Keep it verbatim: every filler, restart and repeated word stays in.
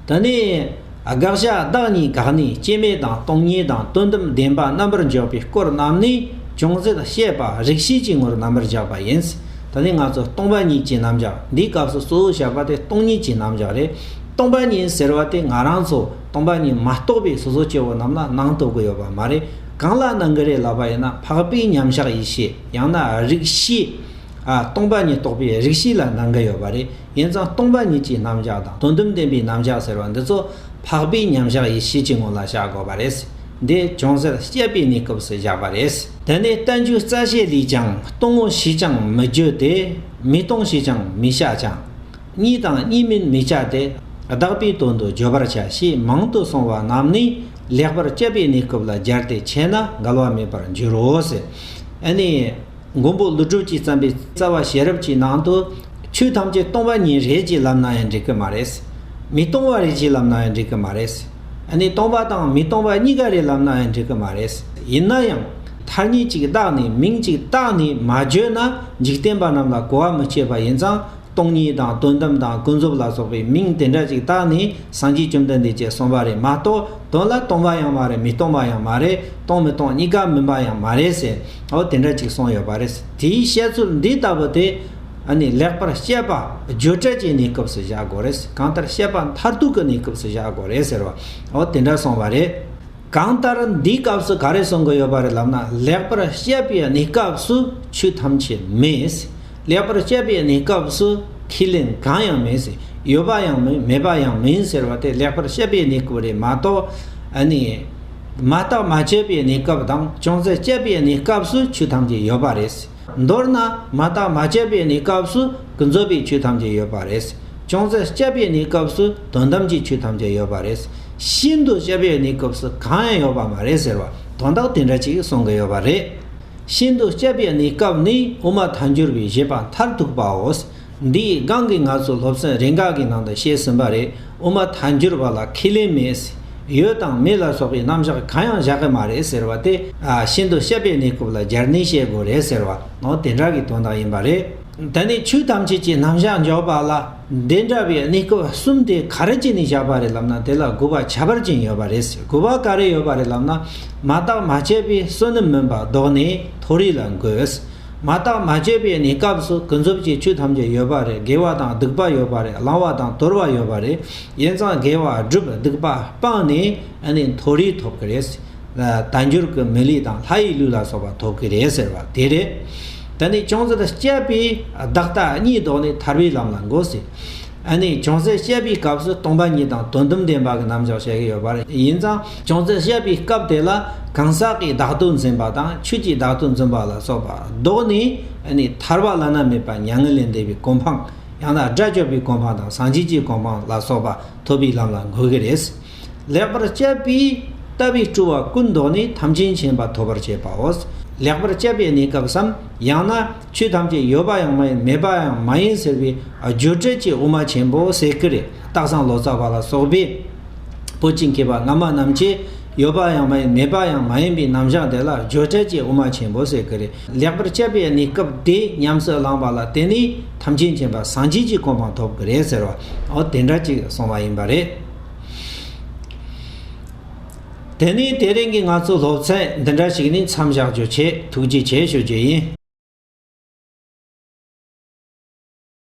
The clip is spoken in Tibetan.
དེ་ནས་དགག་བྱ་བདག་ཉིད་དགག་ནས་སྐྱེ་མེད་དང་སྟོང་ཉིད་དང་དོན་དམ་བདེན་པ་རྣམ་པར་འཇོག་པའི་སྐོར་རྣམས་ནི་ཅུང་ཟད་བཤད་པ་རིགས་ཤེས་ཀྱི་ངོར་རྣམ་པར་བཞག་པ་ཡིན། དེ་ནས་ང་ཚོ་སྟོང་པ་ཉིད་ཀྱི་རྣམ་གཞག་འདིའི་སྐབས་སུ་གཙོ་བོ་བཤད་པ་དེ་སྟོང་ཉིད་ཀྱི་རྣམ་གཞག་རེད། སྟོང་པ་ཉིད་ཟེར་བ་དེ་ང་རང་ཚོ་སྟོང་པ་ཉིད་མ་རྟོགས་པའི་སོ་སོ་སྐྱེ་བོ་རྣམས་ལ་སྣང་ཐུབ་ཀྱི་ཡོད་པ་མ་རེད། གང་ལ་སྣང་གི་རེད་ལབ་པ་ཡིན་ན་འཕགས་པའི་མཉམ་གཞག་ཡེ་ཤེས། ཡང་ན་རིགས་ཤེས། ཨ། སྟོང་པ་ཉིད་རྟོགས་པའི་རིགས་ཤེས་ལ་སྣང་གི་ཡོད་པ་རེད། ཡིན་ཙང་སྟོང་པ་ཉིད་ཀྱི་རྣམ་གཞག་དང་དོན་དམ་བདེན་པའི་རྣམ་གཞག་ཟེར་བ་འདི་ཚོ་འཕགས་པའི་མཉམ་གཞག་ཡེ་ཤེས་ཀྱི་ངོ་ལ་བཞག་དགོས་པ་རེད། འདི་ཅུང་ཟད་དཔྱད་པའི་གནས་སྐབས་སུ་བཞག་པ་རེད། དེ་ནས་བསྟན་བཅོས་རྩ་ཤེ་ལས་ཀྱང་སྟོང་ངོ་ཞེས་ཀྱང་མི་བརྗོད་དེ། མི་སྟོང་ཞེས་ཀྱང་མི་བྱ་ཅང་། གཉིས་དང་གཉིས་མིན་མི་བྱ་སྟེ། བདག་པོའི་དོན་དུ་བརྗོད་པར་བྱ་ཞེས་མང་དུ་གསུངས་པ་རྣམས་ནི་ལེགས་པར་དཔྱད་པའི་གནས་སྐབས་ལ་སྦྱར་ཏེ་འཆད་ན་འགལ་བ་མེད་པར་འགྱུར་རོ་ཟེར། ཨ་ནི། མགོན་པོ་ཀླུ་སྒྲུབ་ཀྱིས་བརྩམས་པའི་རྩ་བ་ཤེས་རབ་ཀྱི་ནང་དུ། ཆོས་ཐམས་ཅད་སྟོང་པ་ཉིད་རེད་ཅེས་ལབ་ན་ཡང་འགྲིག་གི་མ་རེད། མི་སྟོང་བ་རེད་ཅེས་ལབ་ན་ཡང་འགྲིག་གི་མ་རེད། ཨ་ནི་སྟོང་པ་དང་མི་སྟོང་བ་གཉིས་ཀ་རེད་ལབ་ན་ཡང་འགྲིག་གི་མ་རེད། ཡིན་ན་ཡང་། ཐ་སྙད་ཅིག་བཏགས་ནས་མིང་ཅིག་བཏགས་ནས་མ་བརྗོད་ན་འཇིག་རྟེན་པ་རྣམས་ལ་གོ་བ་མི་ཆོད་པ་ཡིན་ཙང་། སྟོང་ཉིད་དང་དོན་དམ་དང་ཀུན་རྫོབ་ལ་སོགས་པའི་མིང་དེ་འདྲ་ཅིག་བཏགས་ནས་སངས་རྒྱས་བཅོམ་ལྡན་འདས་ཀྱིས་གསུངས་པ་རེད་མ་གཏོགས། དོན་ལ་སྟོང་པ་ཡང་མ་རེད། མི་སྟོང་པ་ཡང་མ་རེད། སྟོང་མི་སྟོང་གཉིས་ཀ་མིན་པ་ཡང་མ་རེད་ཟེར། འོ་དེ་འདྲ་ཅིག་གསུངས་ཡོད་པ་རེད། དེའི་བཤད་ཚུལ་འདི་ལྟ་བུ་དེ། ཨ་ནི་ལེགས་པར་དཔྱད་པ་བརྗོད་བྲལ་གྱི་གནས་སྐབས་སུ་བཞག་དགོས་རེད། གང་ལྟར་དཔྱད་པ་མཐར་ཐུག་གི་གནས་སྐབས་སུ་བཞག་དགོས་རེད་ཟེར་བ། འོ་དེ་འདྲ་གསུངས་པ་རེད། གང་ལྟར་འདིའི་སྐབས་སུ་ག་རེ་གསུང་གི་ཡོད་པ་རེད་ལབ་ན། ལེགས་པར་དཔྱད་པའི་གནས་སྐབས་སུ་ཆོས་ཐམས་ཅད་མེད། ལེགས་པར་དཔྱད་པའི་གནས་སྐབས་སུ་ཁས་ལེན་གང་ཡང་མེད་ཟེར། ཡོད་པ་ཡང་མིན། མེད་པ་ཡང་མིན་ཟེར་བ་དེ་ལེགས་པར་དཔྱད་པའི་གནས་སྐབས་རེད་མ་གཏོགས། ཨ་ནི། མ་བརྟགས་མ་དཔྱད་པའི་གནས་སྐབས་དང་ཅུང་ཟད་དཔྱད་པའི་གནས་སྐབས་སུ་ཆོས་ཐམས་ཅད་ཡོད་པ་རེད། མདོར་ན་མ་བརྟགས་མ་དཔྱད་པའི་གནས་སྐབས་སུ་ཀུན་རྫོབ་པའི་ཆོས་ཐམས་ཅད་ཡོད་པ་རེད། ཅུང་ཟད་དཔྱད་པའི་གནས་སྐབས་སུ་དོན་དམ་གྱི་ཆོས་ཐམས་ཅད་ཡོད་པ་རེད། ཤིན་ཏུ་དཔྱད་པའི་གནས་སྐབས་སུ་གང་ཡང་ཡོད་པ་མ་རེད་ཟེར་བ་དོན་དག་དེ་འདྲ་ཅིག་གསུང་གི་ཡོད་པ་རེད། ཤིན་ཏུ་དཔྱད་པའི་གནས་སྐབས་ནི་དབུ་མ་ཐལ་འགྱུར་བའི་བཞེད་པ་མཐར་ཐུག་པའོ། འདིའི་སྒང་གི་ང་ཚོ་སློབ་ཚན་རེ་འགའ་གི་ནང་དུ་བཤད་ཟིན་པ་རེད། དབུ་མ་ཐལ་འགྱུར་བ་ལ་ཁས་ལེན་མེད། ཡོད་དང་མེད་ལ་སོགས་པའི་རྣམ་གཞག་གང་ཡང་བཞག་གི་མ་རེད་ཟེར་བ་དེ། ཨ། ཤིན་ཏུ་དཔྱད་པའི་གནས་སྐབས་ལ་སྦྱར་ནས་བཤད་དགོས་རེད་ཟེར་བ། འོ་དེ་འདྲ་གི་དོན་དག་ཡིན་པ་རེད། ད་ནི་ཆོས་ཐམས་ཅད་ཀྱི་རྣམ་གཞག་འཇོག་པ་ལ་འདི་འདྲ་བའི་གནས་སྐབས་གསུམ་དེ་ག་རེ་བྱས་ནས་བཞག་པ་རེད་ལབ་ན། དེ་ལ་དགོས་པ་ཁྱད་པར་ཅན་ཡོད་པ་རེད། དགོས་པ་ག་རེ་ཡོད་པ་རེད་ལབ་ན། མ་བརྟགས་མ་དཔྱད་པའི་བསོད་ནམས་མུན་པ་བཟློག་ནས་མཐོ་རིས་ལ་འགོད། མ་བརྟགས་མ་དཔྱད་པའི་གནས་སྐབས་སུ་ཀུན་རྫོབ་ཀྱི་ཆོས་ཐམས་ཅད་ཡོད་པ་རེད། དགེ་བ་དང་སྡིག་པ་ཡོད་པ་རེད། བླང་བ་དང་དོར་བ་ཡོད་པ་རེད། ཡིན་ཙང་དགེ་བ་བསྒྲུབ། སྡིག་པ་སྤང་ནས་ཨ་ནི་མཐོ་རིས་ཐོབ་ཀྱི་རེད། དལ་འབྱོར་གྱི་མི་ལུས་དང་ལྷ་ཡི་ལུས་ལ་སོགས་པ་ཐོབ་ཀྱི་རེད་ཟེར་བ་དེ་རེད། ད་ནི་ཅུང་ཟད་དཔྱད་པས་བདག་ལྟ་གཉིས་བཟློག་ནས་ཐར་པའི་ལམ་ལ་འགོད་ཟེར། ཨ་ནི་ཅུང་ཟད་དཔྱད་པའི་སྐབས་སུ་སྟོང་པ་ཉིད་དང་དོན་དམ་བདེན་པ་གི་རྣམ་གཞག་བཤད་ཀྱི་ཡོད་པ་རེད། ཡིན་ཙང་ཅུང་ཟད་དཔྱད་པའི་སྐབས་དེ་ལ་གང་ཟག་གི་བདག་ཏུ་འཛིན་པ་དང་ཆོས་ཀྱི་བདག་ཏུ་འཛིན་པ་ལ་སོགས་པ་བཟློག་ནས། ཨ་ནི་ཐར་པ་བླ་ན་མེད་པ་མྱ་ངན་ལས་འདས་པའི་གོ་འཕང་། ཡང་ན་དགྲ་བཅོམ་པའི་གོ་འཕང་དང་སངས་རྒྱས་ཀྱི་གོ་འཕང་ལ་སོགས་པ་ཐོབ་པའི་ལམ་ལ་འགོད་ཀྱི་རེད། ལེགས་པར་དཔྱད་པས་ལྟ་བའི་སྤྲོས་པ་ཀུན་བཟློག་ནས་ཐམས་ཅད་མཁྱེན་པ་ཐོབ་པར་བྱེད་པའོ། ལེགས་པར་དཔྱད་པའི་གནས་སྐབས་སམ། ཡང་ན་ཆོས་ཐམས་ཅད་ཡོད་པ་ཡང་མ་ཡིན། མེད་པ་ཡང་མ་ཡིན་ཟེར་བའི་བརྗོད་བྲལ་གྱི་དབུ་མ་ཆེན་པོ་ཟེར་གྱི་རེད། སྟག་ཚང་ལོ་ཙཱ་བ་ལ་སོགས་པས། བོད་ཀྱི་མཁས་པ་སྔ་མ་རྣམས་ཀྱིས་ཡོད་པ་ཡང་མ་ཡིན། མེད་པ་ཡང་མ་ཡིན་པའི་རྣམ་གཞག་དེ་ལ་བརྗོད་བྲལ་གྱི་དབུ་མ་ཆེན་པོ་ཟེར་གྱི་རེད། ལེགས་པར་དཔྱད་པའི་གནས་སྐབས་དེ་ཉམས་སུ་བླངས་པ་ལ་བརྟེན་ནས་ཐམས་ཅད་མཁྱེན་པ་སངས་རྒྱས་ཀྱི་གོ་འཕང་ཐོབ་ཀྱི་རེད་ཟེར་བ། འོ་དེ་འདྲ་ཅིག་གསུངས་པ་ཡིན་པ་རེད། དེ་ནས་དེ་རིང་གི་ང་ཚོའི་སློབ་ཚན་འདི་འདྲ་ཞིག་ནས་མཚམས་བཞག་རྒྱུ་བྱས། ཐུགས་རྗེ་ཆེ་ཞུ་རྒྱུ་ཡིན།